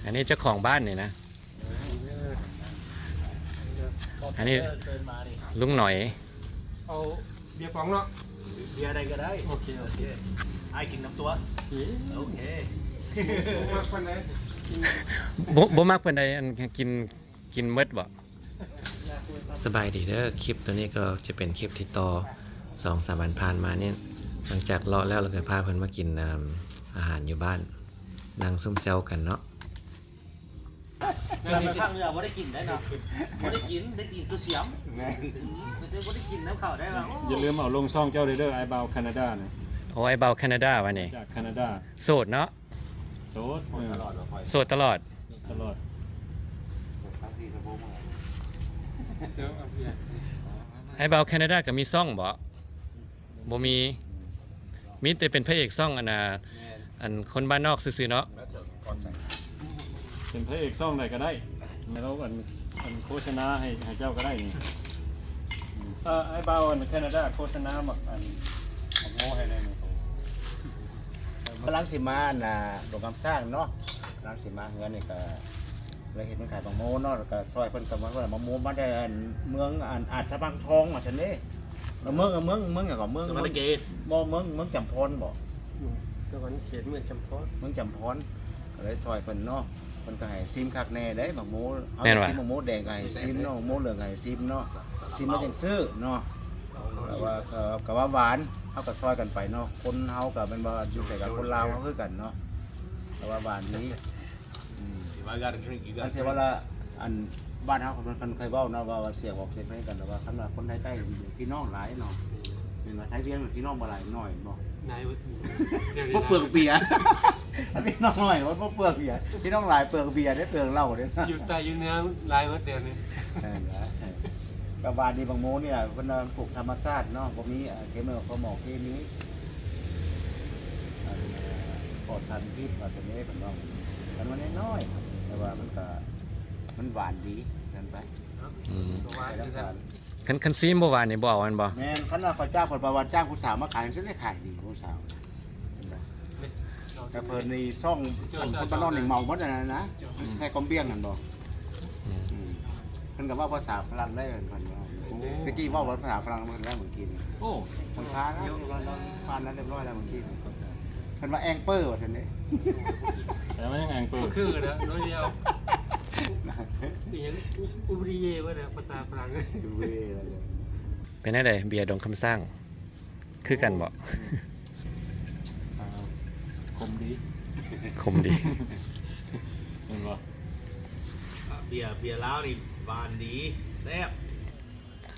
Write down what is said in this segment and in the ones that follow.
ອັນນີ້ເຈົ້າຂອງບ້ານນີ້ນະ ອັນນີ້ລຸງໜອຍ ເອົາເບຍປ໋ອງເນາະ ເບຍໃດກໍໄດ້ ໂອເຄ ໂອເຄ ອ້າຍກິນນຳຕົວ ໂອເຄ ບໍ່ມັກປານໃດ ບໍ່ ບໍ່ມັກປານໃດ ອັນ ກິນ ກິນໝົດບໍ່? ສະບາຍດີເດີ ຄລິບໂຕນີ້ກໍຈະເປັນຄລິບທີ່ຕໍ່ ສອງສາມວັນຜ່ານມານີ້ ຫຼັງຈາກເລາະແລ້ວ ແລ້ວກໍພາເພິ່ນມາກິນ ອາ ອາຫານຢູ່ບ້ານ ນັ່ງຊຸມແຊວກັນເນາະ ແຕ່ບາງຄັ້ງເຮົາບໍ່ໄດ້ກິນໄດ້ເນາະ ບໍ່ໄດ້ກິນ ໄດ້ກິນແຕ່ສຽມ ແມ່ນ ອືມ ບໍ່ໄດ້ກິນນຳເຂົາໄດ້ວ່າ ໂອ້ ຢ່າລືມເອົາລົງຊ່ອງເຈົ້າເດີ ອ້າຍບ່າວແຄນາດານະ ໂອ້ ອ້າຍບ່າວແຄນາດາວ່ານີ້ ຈາກແຄນາດາ ໂສດເນາະ ໂສດ ໂສດຕະຫຼອດ ເອີ ໂສດຕະຫຼອດ ໂສດຕະຫຼອດ ສາມສີ່ຊົ່ວໂມງ ອ້າຍບ່າວແຄນາດາກໍມີຊ່ອງບໍ່? ບໍ່ມີ ມີແຕ່ເປັນພະເອກຊ່ອງ ອັນນ່າ ແມ່ນ ອັນຄົນບ້ານນອກຊື່ໆເນາະ ເປັນພະເອກຊ່ອງໃດກໍໄດ້ ແລ້ວອັນ ອັນໂຄສະນາໃຫ້ ໃຫ້ເຈົ້າກໍໄດ້ນີ້ ເອີ ອ້າຍບ່າວອັນແຄນາດາໂຄສະນາໝາກ ອັນ ໝາກໂມໃຫ້ແດ່ນີ້ ກຳລັງຊິມາ ອັນນ່າ ດົງຄຳຊ້າງເນາະ ກຳລັງຊິມາເຮືອນນີ້ກໍ ເລີຍເຮັດເປັນຂາຍໝາກໂມເນາະ ແລ້ວກໍຊ່ອຍເພິ່ນກັບໝາກໂມ ໝາກໂມມາແຕ່ອັນເມືອງອັນອາດສະພັງທອງວ່າຊັ້ນເດ້ ເມືອງ ເມືອງ ເມືອງຫຍັງກໍ ເມືອງສະຫວັນນະເຂດ ບໍ່ ເມືອງ ເມືອງຈຳພອນບໍ່ ສະຫວັນນະເຂດ ເມືອງຈຳພອນ ເມືອງຈຳພອນ ກໍເລີຍຊ່ອຍເພິ່ນເນາະ ເພິ່ນກໍໃຫ້ຊີມຄັກແນ່ເດ້ ໝາກໂມ ເຮົາຢາກຊີມໝາກໂມແດງກໍໃຫ້ຊີມເນາະ ໝາກໂມເຫຼືອງກໍໃຫ້ຊີມເນາະ ຊີມແລ້ວຈັ່ງຊື້ເນາະ ແຕ່ວ່າກໍ ກໍວ່າຫວານ ເຮົາກໍຊ່ອຍກັນໄປເນາະ ຄົນເຮົາກໍແມ່ນວ່າຢູ່ໃສກັບຄົນລາວເຮົາຄືກັນເນາະ ແຕ່ວ່າຫວານດີ ອືມ If I gotta drink, you ອັນ gotta ເສຍວ່າ drink. ລະ ອັນ ບ້ານເຮົາເພິ່ນ ເພິ່ນເຄີຍເວົ້າເນາະ ວ່າ ວ່າສຽງອອກສຽງໃຫ້ກັນ ແຕ່ວ່າຄັນວ່າຄົນໄທໃຕ້ພີ່ນ້ອງຫຼາຍເນາະ ແມ່ນວ່າໄທວຽງພີ່ນ້ອງບໍ່ຫຼາຍ ໜ້ອຍແມ່ນບໍ່? ຫຼາຍເບິດ ດຽວນີ້ ບໍ່ເປືອງເບຍ ພີ່ນ້ອງໜ້ອຍ ບໍ່ ບໍ່ເປືອງເບຍ ພີ່ນ້ອງຫຼາຍເປືອງເບຍເດ້ ເປືອງເຫຼົ້າເດ້ ຢູ່ໃຕ້ຢູ່ເໜືອຫຼາຍເບິດດຽວນີ້ ເອີ ກໍບ້ານນີ້ບັກໂມນີ້ລະ ເພິ່ນວ່າປູກທຳມະຊາດເນາະ ບໍ່ມີເຄມີ ເພາະໝໍເຄມີ ອັນ ປອດສານພິດວ່າຊັ້ນເດ້ ເພິ່ນເວົ້າ ມັນນ້ອຍໆ ແຕ່ວ່າມັນກະ ມັນຫວານດີ ນັ້ນໄປ ອືມ ຄັນ ຄັນຊີມບໍ່ຫວານນີ້ບໍ່ເອົາແມ່ນບໍ່? ແມ່ນ ຄັນວ່າເຂົາຈ້າງ ເພິ່ນວ່າຈ້າງຜູ້ສາວມາຂາຍ ຊິໄດ້ຂາຍດີຜູ້ສາວ ແຕ່ເພິ່ນນີ້ຊ່ອງ ຊ່ອງຄົນບ້ານນອກນີ້ເໝົາໝົດອັນນັ້ນນະ ອືມ ໃສ່ກອມບຽງຫັ້ນບໍ່? ອືມ ອືມ ເພິ່ນກໍເວົ້າພາສາຝຣັ່ງໄດ້ ເພິ່ນວ່າ ໂອ້ ແຕ່ກີ້ເວົ້າພາສາຝຣັ່ງເພິ່ນແລ້ວເມື່ອກີ້ນີ້ ໂອ້ ເພິ່ນຜ່ານແລ້ວ ຜ່ານແລ້ວຮຽບຮ້ອຍແລ້ວເມື່ອກີ້ນີ້ ເພິ່ນວ່າແອງເປີວ່າຊັ້ນເດ້ ແຕ່ວ່າຍັງແອງເປີ ບໍ່ຄືນະ ໜ້ອຍດຽວ ອີຫຍັງ ອູ ອູບຣິເຢ ວ່າແນວພາສາຝຣັ່ງ ເປັນແນວໃດ ເບຍດົງຄຳຊ້າງ? ຄືກັນບໍ່? ອ່າ ຂົມດີ ຂົມດີ ແມ່ນບໍ່? ອ່າ ເບຍ ເບຍລາວນີ້ຫວານດີ ແຊບ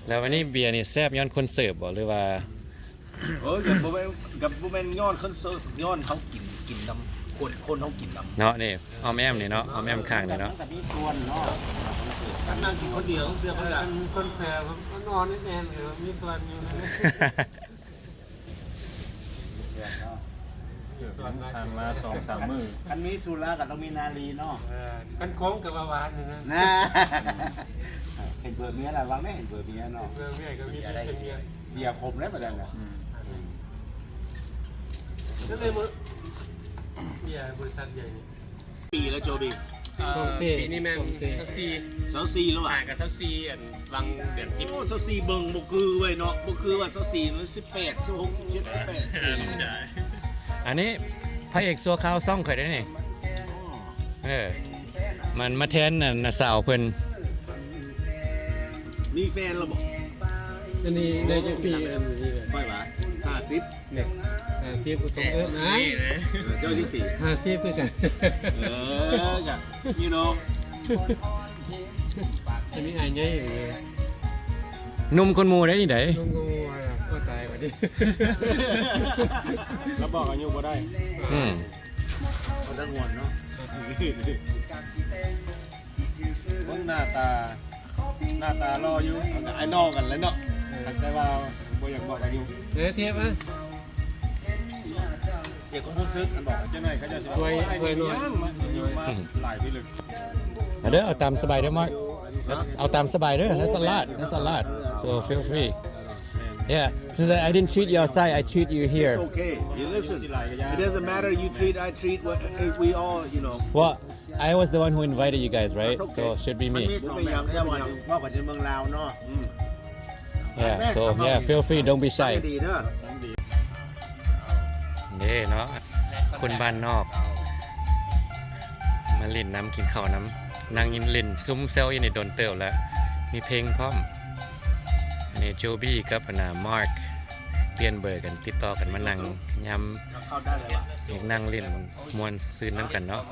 ແລ້ວອັນນີ້ເບຍນີ້ແຊບຍ້ອນຄົນເສີບບໍ່ ຫຼືວ່າ? ໂອ້ຍ ກໍບໍ່ແມ່ນ ກໍບໍ່ແມ່ນຍ້ອນຄົນເສີບ ຍ້ອນເຮົາກິນ ກິນນຳ ຄົນ ຄົນເຮົາກິນນຳເນາະ ນີ້ ອ້ອມແອ້ມນີ້ເນາະ ອ້ອມແອ້ມຂ້າງນີ້ເນາະ ມັນກໍມີສ່ວນເນາະ ຄົນເສີບ ຄັນນັ່ງກິນຄົນດຽວ ເສືອຄົນດຽວ ຄົນເສີບ ມັນນອນແອນ ມີສ່ວນຢູ່ ມີສ່ວນເນາະ ຜ່ານມາສອງສາມມື້ ຄັນມີສຸລາກໍຕ້ອງມີນາລີເນາະ ເອີ ຄັນຂົມກໍວ່າຫວານຢູ່ນະ ນະ ເຫັນເບີເມຍລະ ຫວັງໄດ້ເຫັນເບີເມຍເນາະ ເບີເມຍກໍມີເປັນເມຍ ເບຍຂົມແລ້ວບັດນັ້ນນະ ອືມ ກໍເລີຍບໍ່ ເບຍບໍລິສັດໃຫຍ່ນີ້ ປີແລ້ວໂຈບີ ເອີ ປີນີ້ແມ່ນຊາວສີ່ ຊາວສີ່ແລ້ວຫວາ ອ່າ ກໍຊາວສີ່ ອັນ ຫວ່າງເດືອນສິບ ໂອ້ ຊາວສີ່ ເບິ່ງບໍ່ຄືເວີຍເນາະ ບໍ່ຄືວ່າຊາວສີ່ ມັນສິບແປດ ສິບຫົກ ສິບເຈັດ ສິບແປດ ເອີ ອັນນີ້ພະເອກຊົ່ວຄາວຊ່ອງຂ້ອຍເດ້ນີ້ ເອີ ມັນມາແທນ ອັນ ນ້າສາວເພິ່ນ ມີແຟນແລ້ວບໍ່? ອັນນີ້ໄດ້ຈັກປີ ອັນນີ້ ຂ້ອຍວ່າຫ້າສິບ ນີ້ ຫ້າສິບກໍຕ້ອງເອີ້ນອ້າຍ ເອີ ເຈົ້າຈັກປີ? ຫ້າສິບຄືກັນ ເອີ ກະ you know ອັນນີ້ອ້າຍໃຫຍ່ເລີຍ ໜຸ່ມກວ່າໝູ່ໄດ໋ນີ້ໃດ໋ ໜຸ່ມກວ່າໝູ່ ໂອ້ ຕາຍບັດນີ້ ລະບອກອາຍຸບໍ່ໄດ້ ອືມ ເອົາແຕ່ງວນເນາະ ເບິ່ງໜ້າຕາ ໜ້າຕາຫຼໍ່ຢູ່ ເຮົາກໍໄອດອລກັນແຫຼະເນາະ ເອີ ແຕ່ວ່າບໍ່ຢາກບອກອາຍຸ ເອີ ທຽບມາ ເສຍຄວາມຮູ້ສຶກ ອັນບອກ ຈັກໜ້ອຍເຂົາເຈົ້າຊິວ່າ ອວຍ ໂອ້ຍ ອວຍໜ້ອຍ ອາຍຸມາ ອືມ ຫຼາຍປີເລີຍ ເອົາເດີ ເອົາຕາມສະບາຍເດີ ມາ ເອົາຕາມສະບາຍເດີ That's a lot, that's a lot, so feel free. Yeah, since I didn't treat you outside, I treat you here. It's okay. You listen. It doesn't matter. You treat, I treat. What, we all, you know. What? I was the one who invited you guys, right? So should be me. ມັນມີສອງແບບເດີ ເວົ້າກັນຢູ່ເມືອງລາວເນາະ. ອືມ Yeah, so yeah, feel free, don't be shy. ດີເດີ ເດ້ເນາະ ຄົນບ້ານນອກ ມາຫຼິ້ນນຳ ກິນເຂົ້ານຳ ນັ່ງຫຼິ້ນຊຸມແຊວຢູ່ນີ້ດົນເຕີບແລ້ວ ມີເພງພ້ອມ. ນີ້ໂຈບີກັບອັນນ່າ ມາກ ປ່ຽນເບີກັນ ຕິດຕໍ່ກັນມານັ່ງຍາມ ເຂົ້າໄດ້ແລ້ວວະ ຢາກນັ່ງຫຼິ້ນມ່ວນຊື່ນນຳກັນເນາະ.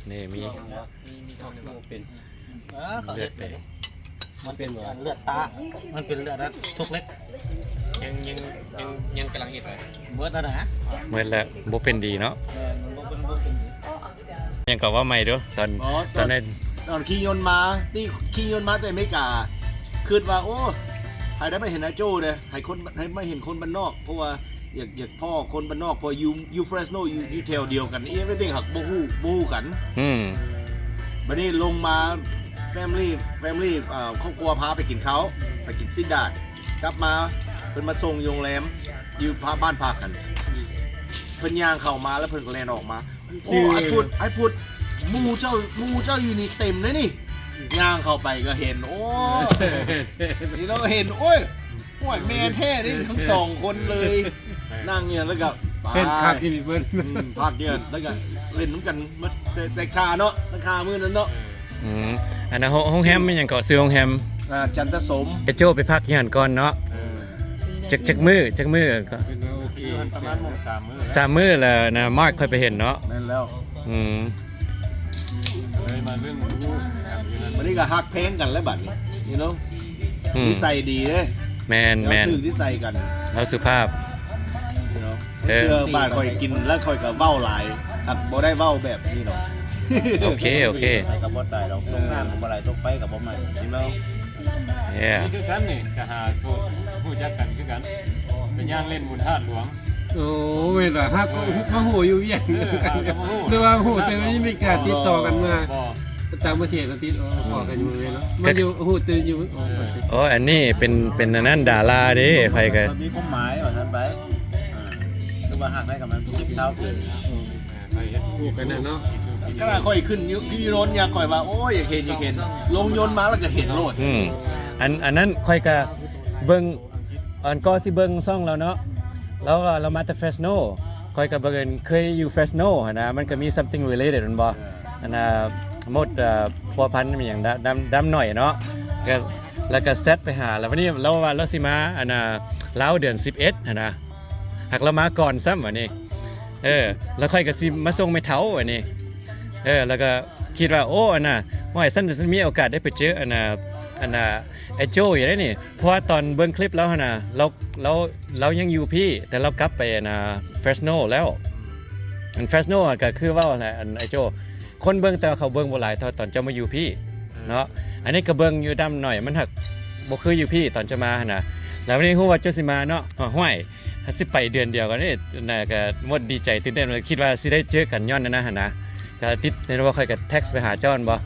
ນີ້ມີ ເອີ ເລືອດເປັນ ມັນເປັນເລືອດຕາ ມັນເປັນເລືອດນັກຊົກເຫຼັກ ຍັງ ຍັງ ຍັງ ຍັງກຳລັງເຮັດໄວ້ ເບິດແລ້ວນະ ເບິດແລ້ວ ບໍ່ເປັນດີເນາະ. ແມ່ນ ມັນບໍ່ເປັນ ບໍ່ເປັນດີ. ຍັງກໍເວົ້າໃໝ່ເດີ້ ຕອນ ອໍ ຕອນ ຕອນນັ້ນ ຕອນຂີ່ຍົນມາ ທີ່ຂີ່ຍົນມາແຕ່ອາເມລິກາ ຄິດວ່າ ໂອ້ ໃຫ້ໄດ້ມາເຫັນອາໂຈ້ເດີ້ ໃຫ້ຄົນ ໃຫ້ມາເຫັນຄົນບ້ານນອກ ເພາະວ່າ ຢາກ ຢາກພໍ້ຄົນບ້ານນອກ ເພາະຢູ່ ຢູ່ເຟຣສໂນ ຢູ່ ຢູ່ແຖວດຽວກັນ everything ຫາກບໍ່ຮູ້ ບໍ່ຮູ້ກັນ. ອືມ ບັດນີ້ລົງມາ family family ເອີ ຄອບຄົວພາໄປກິນເຂົ້າ ໄປກິນຊີ້ນດາດ ກັບມາເພິ່ນມາສົ່ງຢູ່ໂຮງແຮມ ຢູ່ພາ ບ້ານພັກຫັ້ນ ເພິ່ນຍ່າງເຂົ້າມາ ແລ້ວເພິ່ນກໍແລ່ນອອກມາ. ໂອ້ ອ້າຍພຸດ ອ້າຍພຸດ ໝູ່ເຈົ້າ ໝູ່ເຈົ້າຢູ່ນີ້ເຕັມເລີຍນີ້. ຍ່າງເຂົ້າໄປກໍເຫັນ ໂອ້ ນີ້ເຮົາເຫັນ ໂອ້ຍ ໂອ້ຍ ແມ່ນແທ້ເດ້ ທັງສອງຄົນເລີຍ ນັ່ງຢູ່ຫັ້ນ ແລ້ວກໍ ເພິ່ນຄັກອີ່ຫຼີເພິ່ນ ອືມ ພັກຢູ່ຫັ້ນ ແລ້ວກໍຫຼິ້ນນຳກັນໝົດ ແຕ່ ແຕ່ຄາເນາະ ແຕ່ຄາມື້ນັ້ນເນາະ. ອືມ ອັນນັ້ນໂຮງແຮມແມ່ນຫຍັງເກາະ? ຊື່ໂຮງແຮມ ອ່າ ຈັນທະສົມ. ໄອ້ໂຈ້ໄປພັກຢູ່ຫັ້ນກ່ອນເນາະ. ເອີ ຈັກ ຈັກມື້ ຈັກມື້ກໍ ເປັນໂອເຄ ຢູ່ຫັ້ນປະມານສາມມື້ ສາມມື້ແລ້ວນະ ມາກ ຂ້ອຍໄປເຫັນເນາະ. ແມ່ນແລ້ວ. ອືມ ເລີຍມາເບິ່ງ ມື້ນີ້ກໍຮັກແພງກັນແລ້ວບັດນີ້ you know. ອືມ ນິໄສດີເດ້. ແມ່ນໆ ຖືກນິໄສກັນ ລາວສຸພາບ you know. ເອີ ເທື່ອບ້ານຂ້ອຍກິນແລ້ວຂ້ອຍກໍເວົ້າຫຼາຍ ຫາກບໍ່ໄດ້ເວົ້າແບບນີ້ດອກ. ໂອເຄ ໂອເຄ ໃສ່ກໍບໍ່ຕາຍດອກ ຕົກນ້ຳກໍບໍ່ໄຫຼ ຕົກໄຟກໍບໍ່ໄໝ້ you know. Yeah ນີ້ຄືກັນນີ້ ກໍຫາຜູ້ ຮູ້ຈັກກັນຄືກັນ ໄປຍ່າງຫຼິ້ນບຸນທາດຫຼວງ. ໂອ້ ແມ່ນວ່າ ຫາກໍມາຮູ້ຢູ່ວຽງ ເອີ ຫາກໍມາຮູ້ ຫຼືວ່າຮູ້ແຕ່ຢູ່ອາເມລິກາ ຕິດຕໍ່ກັນມາ ບໍ່ ຕ່າງປະເທດເນາະ ຕິດຕໍ່ກັນຢູ່ເນາະ ມາຢູ່ ຮູ້ແຕ່ຢູ່. ໂອ້ ອັນນີ້ເປັນ ເປັນອັນນັ້ນ ດາລາເດ້ ໃຜກໍມີຄວາມໝາຍວ່າຊັ້ນໄປ. ອ່າ ຄືວ່າຮັກໄດ້ກັບມັນສິບຊາວປີ ເອີ ຂ້ອຍເຮັດ ຮູ້ກັນແລ້ວເນາະ. ຂະໜາດຂ້ອຍຂຶ້ນຢູ່ ຢູ່ຍົນຍັງ ຂ້ອຍວ່າ ໂອ້ຍ ຢາກເຫັນ ຢາກເຫັນ ລົງຍົນມາແລ້ວກໍເຫັນໂລດ. ອືມ ອັນ ອັນນັ້ນຂ້ອຍກໍເບິ່ງ ອັນກໍຊິເບິ່ງຊ່ອງລາວເນາະ ລາວວ່າລາວມາແຕ່ເຟຣສໂນ ຂ້ອຍກໍບັງເອີນເຄີຍຢູ່ເຟຣສໂນຫັ້ນນະ ມັນກໍມີ something related ແມ່ນບໍ່? ອັນນ່າ ໝົດ ເອີ ພົວພັນມີຫຍັງ ດຳ ດຳໜ້ອຍເນາະ ກໍ ແລ້ວກໍແຊັດໄປຫາ ແລ້ວວັນນີ້ລາວວ່າລາວຊິມາ ອັນນ່າ ລາວເດືອນສິບເອັດຫັ້ນນະ ຫາກລາວມາກ່ອນຊ້ຳບັດນີ້. ເອີ ແລ້ວຂ້ອຍກໍຊິມາສົ່ງແມ່ເຖົ້າບັດນີ້. ເອີ ແລ້ວກໍຄິດວ່າ ໂອ້ ອັນນ່າ ໂອ້ຍ ຊັ້ນ ຊັ້ນມີໂອກາດໄດ້ໄປເຈີ ອັນນ່າ ອັນນ່າ ໄອ້ໂຈ້ຢູ່ເດ້ນີ້ ເພາະວ່າຕອນເບິ່ງຄລິບລາວຫັ້ນນະ ລາວ ລາວ ລາວຍັງຢູ່ພີ້ ແຕ່ລາວກັບໄປ ອັນນ່າ ເຟຣສໂນແລ້ວ. ອັນເຟຣສໂນກໍຄືເວົ້າຫັ້ນແຫຼະ ອັນ ໄອ້ໂຈ້ ຄົນເບິ່ງ ແຕ່ວ່າເຂົາເບິ່ງບໍ່ຫຼາຍເທົ່າຕອນເຈົ້າມາຢູ່ພີ້ ເອີ ເນາະ. ອັນນີ້ກໍເບິ່ງຢູ່ດຳໜ້ອຍ ມັນຫາກບໍ່ຄືຢູ່ພີ້ຕອນເຈົ້າມາຫັ້ນນະ. ແລ້ວວັນນີ້ຮູ້ວ່າເຈົ້າຊິມາເນາະ ຫ້ວຍ ຊິໄປເດືອນດຽວກັນເດ້ ນະ ກະໝົດດີໃຈຕື່ນເຕັ້ນ ຄິດວ່າຊິໄດ້ເຈີກັນຍ້ອນນັ້ນນະຫັ້ນນະ. ກະຕິດ ເຫັນວ່າຂ້ອຍກະແທັກໄປຫາເຈົ້າແມ່ນບໍ່?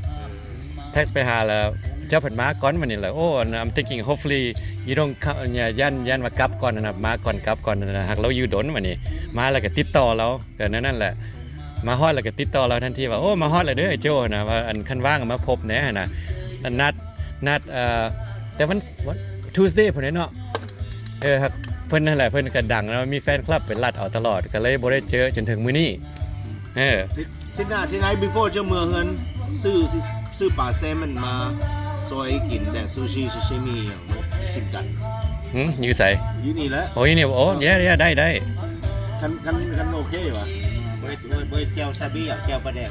ແທັກໄປຫາແລ້ວ ເຈົ້າເພິ່ນມາກ່ອນມື້ນີ້ແຫຼະ. ໂອ້ I'm thinking hopefully you don't co- ຢ້ານ ຢ້ານວ່າກັບກ່ອນຫັ້ນນະ ມາກ່ອນກັບກ່ອນຫັ້ນນະ. ຫາກລາວຢູ່ດົນມື້ນີ້ ມາແລ້ວກະຕິດຕໍ່ລາວ ກະແນວນັ້ນແຫຼະ. ມາຮອດແລ້ວກະຕິດຕໍ່ລາວທັນທີວ່າ ໂອ້ ມາຮອດແລ້ວເດີໄອ້ໂຈ້ຫັ້ນນະ ວ່າ ອັນ ຄັນວ່າງມາພົບແດ່ຫັ້ນນະ. ນັດ ນັດ ເອີ ແຕ່ວັນ ວັນ Tuesday ພຸ້ນເນາະ. ເອີ ຫາກເພິ່ນຫັ້ນແຫຼະ ເພິ່ນກະດັງເນາະ ມີແຟນຄລັບໄປລັດເອົາຕະຫຼອດ ກະເລີຍບໍ່ໄດ້ເຈີຈົນເຖິງມື້ນີ້. ເອີ Tonight, tonight before ເຈົ້າເມືອເຮືອນ ຊື້ ຊື້ປາແຊມມອນມາຊ່ອຍກິນ ແລະ ຊູຊິ ຊູຊິມິຫຍັງກິນກັນ. ຫື ຢູ່ໃສ? ຢູ່ນີ້ແຫຼະ. ໂອ້ ຢູ່ນີ້. ໂອ້ yeah yeah ໄດ້ ໄດ້. ຄັນ ຄັນ ຄັນໂອເຄຫວາ? ບໍ່ໄດ້ ບໍ່ໄດ້ແຈ່ວຊາບີ ແຈ່ວປາແດກ.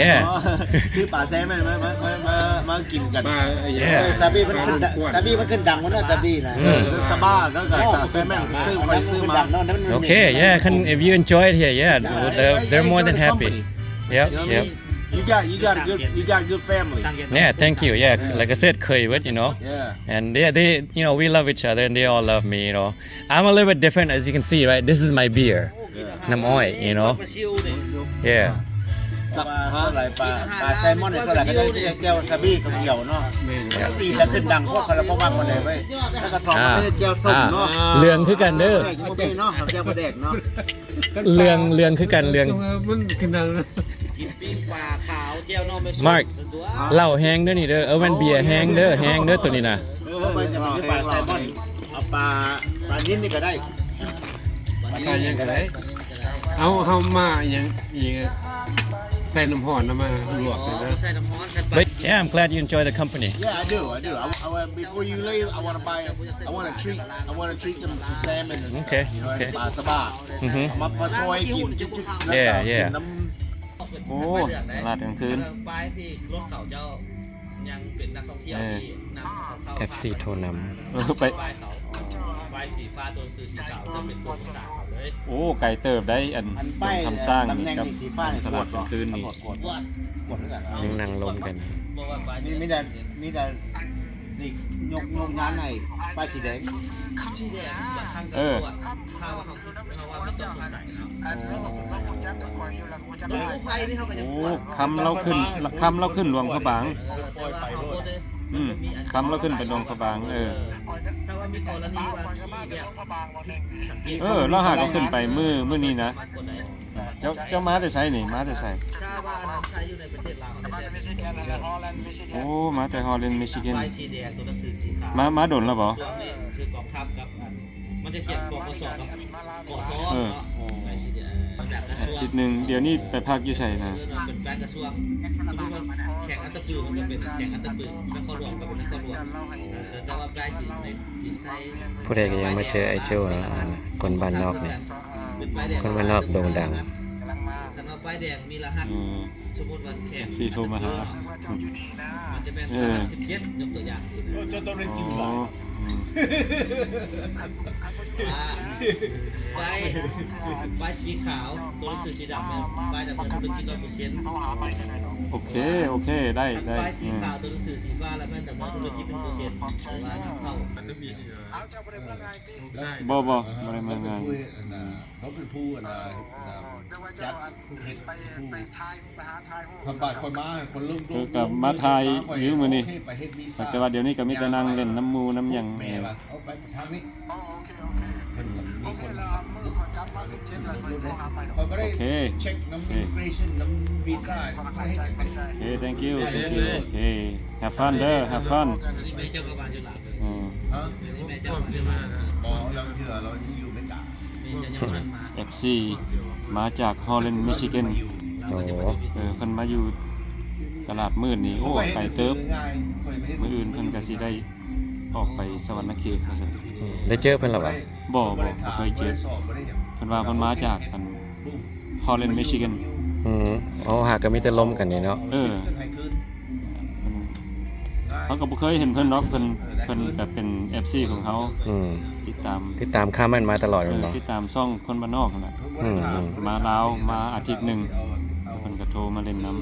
Yeah ຊື້ປາແຊມມອນມາ ມາ ມາ ມາກິນກັນ. ປາ yeah ຊາບີມັນຂຶ້ນ ຊາບີມັນຂຶ້ນດັງພຸ້ນນະ ຊາບີນະ. ອືມ ຊາບ້າ ແລ້ວກໍ ຊາແຊມມອນ ຊື້ໄປຊື້ມາ. ໂອເຄ yeah ຄັນ if you enjoy it here, yeah, they're, they're more than happy. Yep, yep. You got, you got a good, you got a good family. Yeah, thank you. Yeah, like I said, ເຄີຍເວີດ you know. Yeah. And they, they, you know, we love each other and they all love me, you know. I'm a little bit different, as you can see, right? This is my beer. Yeah. ນ້ຳອ້ອຍ you know. Yeah. ສ່ວນຫຼາຍປາ ປາໄຊມອນນີ້ ສ່ວນຫຼາຍເຂົາເຈົ້າເຮັດແຈ່ວຊາບີຂຽວເນາະ. ແມ່ນ ແລ້ວຕີນລະຂຶ້ນດັງໂພດ ເຂົາລະບໍ່ມັກປານໃດເວີ້ຍ. ແລ້ວກໍສອງ ອ່າ ເຂົາເຮັດແຈ່ວສົ້ມເນາະ. ອ່າ ເຫຼືອງຄືກັນເດີ ແຈ່ວບໍ່ມີເນາະ ແຈ່ວປາແດກເນາະ. ເຫຼືອງ ເຫຼືອງຄືກັນ ເຫຼືອງ ມັນຄືໜັງ ກິນປີ້ງປາຂາວ ແຈ່ວໜໍ່ໄມ້ສົ້ມ ມາກ ເຫຼົ້າແຮງເດີນີ້ເດີ. ເອີ ແມ່ນເບຍແຮງເດີ ແຮງເດີໂຕນີ້ນະ. ເອີ ເຮົາໄປຈະໄປຊື້ປາໄຊມອນ ເອົາປາ ປານິນນີ້ກໍໄດ້ ປານິນຫຍັງກໍໄດ້. ເອົາ ເຮົາມາອີຫຍັງອີກ ໃສ່ນ້ຳຮ້ອນນຳມາລວກນີ້ນະ. But yeah, I'm glad you enjoy the company. Yeah, I do, I do. I, I, before you leave, I wanna buy, I wanna treat, I wanna treat them some salmon and stuff, you know, okay, okay. ປາສະບາ ມາ ມາຊອຍກິນ yeah, yeah. ໂອ້ ຕະຫຼາດກາງຄືນ ປາຍທີ່ລົດເຂົາເຈົ້າຍັງເປັນນັກທ່ອງທ່ຽວ ເອີ ທີ່ນຳເຂົາເຂົ້າ ເອັຟຊີ ໂທນຳ ເອີ ໄປ ປາຍເຂົາ ປາຍສີຟ້າ ຕົວໜັງສືສີຂາວ ຈະເປັນຕົວປະສານເຂົາເລີຍ. ໂອ້ ໄກເຕີບໄດ໋ ອັນ ອັນປ້າຍ ຄຳສ້າງນີ້ ຕຳແໜ່ງ ກັບ ສີຟ້ານີ້ ຕະຫຼາດກາງຄືນນີ້ ກວດ ກວດ ກວດ ກວດຄືກັນ ຍັງນັ່ງລົມກັນ ມີ ມີແຕ່ ມີແຕ່ ນີ້ຍົກ ຍົກງານໃຫ້ປ້າຍສີແດງ ສີແດງ ບາງຄັ້ງກໍ ເອີ ກວດ ຖ້າວ່າເຮົາ ເຮົາວ່າມີຕົວສົງໄສເນາະ. ໂອ້ ເຮົາກໍຍັງກວດ ໂອ້ ຄ່ຳລາວຂຶ້ນ ຄ່ຳລາວຂຶ້ນຫຼວງພະບາງ ເອີ ແຕ່ວ່າເຮົາບໍ່ໄດ້ ອືມ ຄ່ຳລາວຂຶ້ນໄປຫຼວງພະບາງ ເອີ ຖ້າວ່າມີກໍລະນີວ່າ ເອີ ລາວຫາກໍຂຶ້ນໄປມື້ ມື້ນີ້ນະ. ເຈົ້າ ເຈົ້າມາແຕ່ໃສນີ້ ມາແຕ່ໃສ? ຖ້າວ່ານ້ອງຊາຍຢູ່ໃນປະເທດລາວແທ້ໆ ໂອ້ ມາແຕ່ Holland Michigan ປ້າຍສີແດງ ຕົວໜັງສືສີຂາວ ມາ ມາດົນແລ້ວບໍ່? ຊ່ວງນີ້ຄືກອງທັບກັບ ອັນ ມັນຈະຂຽນ ປກສ ກັບ ກທ ເນາະ ເອີ ປ້າຍສີແດງ ອາທິດໜຶ່ງ. ດຽວນີ້ໄປພັກຢູ່ໃສນະ? ເປັນປ້າຍກະຊວງ ສົມມຸດວ່າແຂວງອັດຕະປື ມັນກໍເປັນແຂວງອັດຕະປື ນະຄອນຫຼວງກໍເປັນນະຄອນຫຼວງ ແຕ່ ແຕ່ວ່າປ້າຍສີ ສີໄຊ ຜູ້ໃດກໍຢາກມາເຈີອ້າຍໂຈ້ນະ ອັນ ຄົນບ້ານນອກນີ້ ເປັນປ້າຍແດງ ຄົນບ້ານນອກໂດ່ງດັງ. ຄັນວ່າປ້າຍແດງມີລະຫັດ ອືມ ສົມມຸດວ່າແຂກ ເອັຟຊີ ໂທມາຫາ ມັນຈະແມ່ນ ເອີ ລະຫັດສິບເຈັດ ຍົກຕົວຢ່າງຊີ້ນະ. ເຈົ້າຕ້ອງໄດ້ຈື່ຫຼາຍ ອືມ ອ່າ ປ້າຍ ປ້າຍສີຂາວ ຕົວໜັງສືສີດຳ ແມ່ນປ້າຍດຳເນີນທຸລະກິດຮ້ອຍເປີເຊັນ. ໂອເຄ ໂອເຄ ໄດ້ ໄດ້ ປ້າຍສີຂາວ ອືມ ຕົວໜັງສືສີຟ້າ ລະແມ່ນດຳເນີນທຸລະກິດໜຶ່ງເປີເຊັນ ຫຼືວ່ານຳເຂົ້າ. ບໍ່ ບໍ່ ບໍ່ໄດ້ມາງານ ເຂົາເປັນຜູ້ ອັນນ່າ ເຂົາເປັນຜູ້ ອັນນ່າ ຈັດ ເຮັດ ຜູ້ ໄປຫາຖ່າຍຮູບ ໄປຫາຖ່າຍຮູບ ຂ້ອຍມາ ຂ້ອຍລົງ ເອີ ກໍມາຖ່າຍຢູ່ມື້ນີ້ ໂອເຄ ໄປເຮັດວີຊາ ແຕ່ວ່າດຽວນີ້ກໍມີແຕ່ນັ່ງຫຼິ້ນນຳໝູ່ນຳຫຍັງ ແມ່ວ່າເອົາໄປທາງນີ້ ໂອເຄ ໂອເຄ ເພິ່ນກໍມີຄົນ ໂອເຄ ລະມື້ຂ້ອຍກັບມາສິບເຈັດ ລະຂ້ອຍໂທຫາໃໝ່ດອກ ໂອເຄ ເຊັກນຳ Immigration ນຳວີຊາ ໂອເຄ thank you thank you ໂອເຄ have fun ເດີ have fun ອັນນີ້ແມ່ເຈົ້າກໍມາຢູ່ລາວ ອືມ ຮະ ອັນນີ້ແມ່ເຈົ້າກໍມາຢູ່ລາວ ບໍ່ ລາວເທື່ອ ລາວຢູ່ອາເມລິກາ ເອັຟຊີ ມາຈາກ Holland Michigan ໂອ້ ເອີ ເພິ່ນມາຢູ່ຕະຫຼາດມືດນີ້ ໂອ້ ໄກເຕີບ ມື້ອື່ນເພິ່ນກໍຊິໄດ້ອອກໄປສະຫວັນນະເຂດວ່າຊັ້ນ. ອືມ ໄດ້ເຈີເພິ່ນແລ້ວຫວາ? ບໍ່ ບໍ່ ບໍ່ເຄີຍເຈີ ເພິ່ນວ່າເພິ່ນມາຈາກ ອັນ Holland Michigan. ອືມ ເຮົາຫາກໍມີແຕ່ລົມກັນນີ້ເນາະ ເອີ. ເຮົາກໍບໍ່ເຄີຍເຫັນເພິ່ນດອກ ເພິ່ນ ເພິ່ນກໍເປັນເອັຟຊີຂອງເຮົາ ອືມ ຕິດຕາມ ຕິດຕາມຂ່າວແມ່ນມາຕະຫຼອດແມ່ນບໍ່? ເອີ ຕິດຕາມຊ່ອງຄົນບ້ານນອກຫັ້ນແຫຼະ ອືມ ມາລາວມາອາທິດໜຶ່ງ ເພິ່ນກໍໂທມາຫຼິ້ນນຳ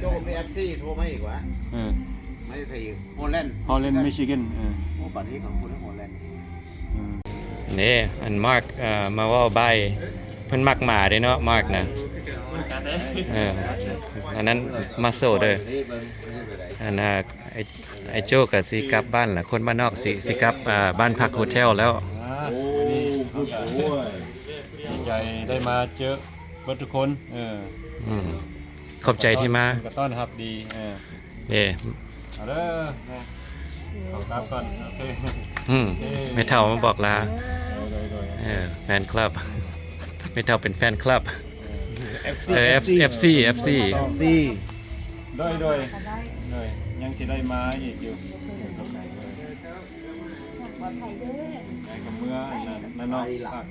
ໂທມາເອັຟຊີໂທມາອີກຫວາ ເອີ ມາຈາກໃສອີກ? Holland Holland Michigan ເອີ ໂອ້ ບັດນີ້ຂອງຄົນ Holland ເອີ ນີ້ ອັນ Mark ເອີ ມາເວົ້າບາຍ ເພິ່ນມັກໝາເດ້ເນາະ Mark ນະ ມັນກັດເດ້ ເອີ ອັນນັ້ນ Muscle ເດີ ອັນ ອ່າ ໄອ້ ໄອ້ໂຈ້ກໍຊິກັບບ້ານລະ ຄົນບ້ານນອກຊິ ຊິກັບ ອ່າ ບ້ານພັກໂຮເທວແລ້ວ ອ່າ ດີໃຈໄດ້ມາເຈີເບິດທຸກຄົນ ເອີ ອືມ ຂອບໃຈທີ່ມາ ເພິ່ນກໍຕ້ອນຮັບດີ ເອີ ເດ້ ເອົາເດີ ຂໍກັບກ່ອນ ໂອເຄ ອືມ ໂອເຄ ແມ່ເຖົ້າມາບອກລາ ໂດຍ ໂດຍ ໂດຍ ເອີ ແຟນຄລັບ ແມ່ເຖົ້າເປັນແຟນຄລັບ ເອີ ເອັຟຊີ ເອີ ເອັຟ ເອັຟຊີ ເອັຟຊີ ເອັຟຊີ ໂດຍ ໂດຍ ໂດຍ ຍັງຊິໄດ້ມາອີກຢູ່ ໄດ້ກັບເມືອ ອັນນັ້ນ ນັ້ນເນາະ ປາກ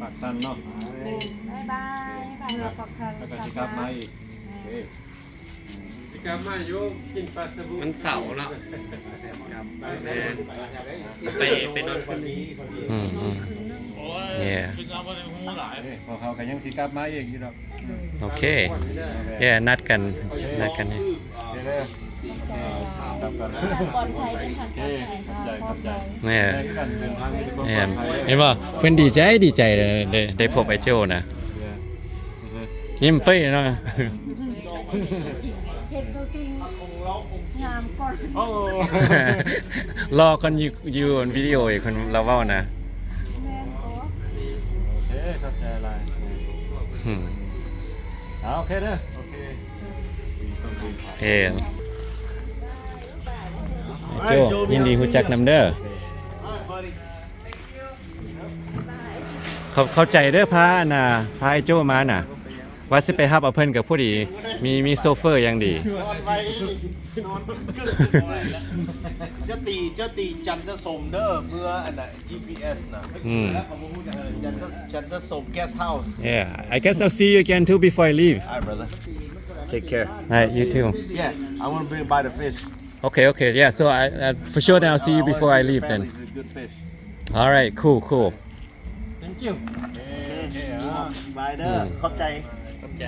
ປາກຊັນເນາະ ບາຍບາຍ ບາຍບາຍ ແລ້ວກໍຊິກັບມາອີກ ເອີ ຊິກັບມາຢູ່ກິນປາຊາບູ ວັນເສົາເນາະ ແມ່ນ ໄປ ໄປນອນຄືນນີ້ ອືມ ອືມ ໂອ້ຍ ເອີ ພວກເຮົາກໍຍັງຊິກັບມາອີກຢູ່ດອກ ໂອເຄ ເອີ ນັດກັນ ນັດກັນ ເອີ ໂອເຄ ຂອບໃຈ ຂອບໃຈ ເອີ ເອີ ເຫັນບໍ່ ເພິ່ນດີໃຈ ດີໃຈເລີຍ ໄດ້ ໄດ້ພົບອ້າຍໂຈ້ນະ ເອີ ຍິ້ມເປີ້ຍເນາະ ເຫັນຕົວຈິງງາມກ່ອນ ລໍກ່ອນຢູ່ ຢູ່ວິດີໂອອີກ ເພິ່ນລາວເວົ້ານະ ແມ່ນບໍ່? ໂອເຄ ຂອບໃຈຫຼາຍ ອືມ ອ່າ ໂອເຄເດີ ໂອເຄ ເອີ ໂຈ ຍິນດີຮູ້ຈັກນຳເດີ. ເຂົ້າ ເຂົ້າໃຈເດີ ພາອັນນ່າ ພາອ້າຍໂຈ້ມານະ ວ່າຊິໄປຮັບເອົາເພິ່ນ ກໍພໍດີມີ ມີໂຊເຟີຢ່າງດີ. ນອນໄວອີ່ຫຼີ ນອນເກືອບ ຈະຕີ ຈະຕີຈັນທະສົມເດີ ເພື່ອອັນນ່າ ຈີພີເອັສນະ ອືມ ຈັນທະ ຈັນທະສົມ Guest House. Yeah, I guess I'll see you again too before I leave. All right, brother. Take care. All right, you too. Yeah, I wanna bring by the fish. Okay, okay, yeah, so I, I, for sure then I'll see you before I leave then. Good fish. All right, cool, cool. Thank you. ບາຍເດີ ອືມ ຂອບໃຈ ຂອບໃຈ.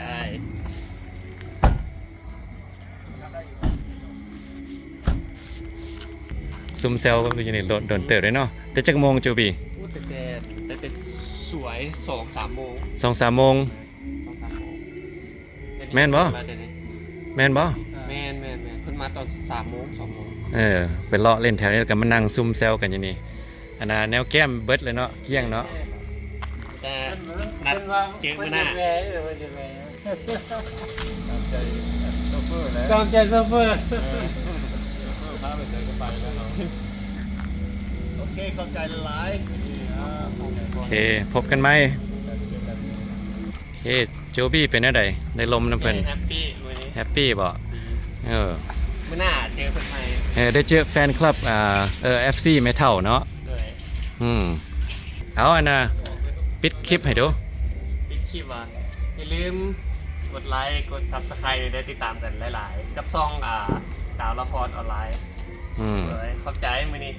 ຊຸມແຊວຢູ່ນີ້ດົນເຕີບເດ້ເນາະ ແຕ່ຈັກໂມງໂຈບີ? ໂອ້ ຕັ້ງແຕ່ ຕັ້ງແຕ່ສວຍ ສອງສາມໂມງ ສອງສາມໂມງ. ແມ່ນບໍ່? ແມ່ນບໍ່? ແມ່ນໆໆ ເພິ່ນມາຕອນສາມໂມງ ສອງໂມງ. ເອີ ໄປເລາະຫຼິ້ນແຖວນີ້ ແລ້ວກໍມານັ່ງຊຸມແຊວກັນຢູ່ນີ້. ອັນນ່າ ແນວແກ້ມເບິດເລີຍເນາະ ກ້ຽງເນາະ. ແຕ່ນັດເຈີມື້ໜ້າ ຕາມໃຈໂຊເຟີແຫຼະ ຕາມໃຈໂຊເຟີ ເອີ ໂຊເຟີພາໄປໃສກໍໄປແລ້ວເນາະ. ໂອເຄ ຂອບໃຈຫຼາຍໆ ໂອເຄ ພົບກັນໃໝ່. ໂອເຄ ໂຈບີເປັນແນວໃດ? ໄດ້ລົມນຳເພິ່ນ ເອີ ແຮັບປີມື້ນີ້ ແຮັບປີບໍ່? ອືມ ເອີ ມື້ໜ້າເຈີເພິ່ນໃໝ່ ເອີ ໄດ້ເຈີແຟນຄລັບ ອ່າ ເອີ ເອັຟຊີແມ່ເຖົ້າເນາະ. ໂດຍ ອືມ ເອົາ ອັນນ່າ ປິດຄລິບໃຫ້ດູ ປິດຄລິບວ່າ ຢ່າລືມກົດໄລ ກົດ Subscribe ໄດ້ຕິດຕາມກັນຫຼາຍໆ ກັບຊ່ອງ ອ່າ ດາວລະຄອນອອນລາຍ. ອືມ ໂດຍ ຂອບໃຈມື້ນີ້.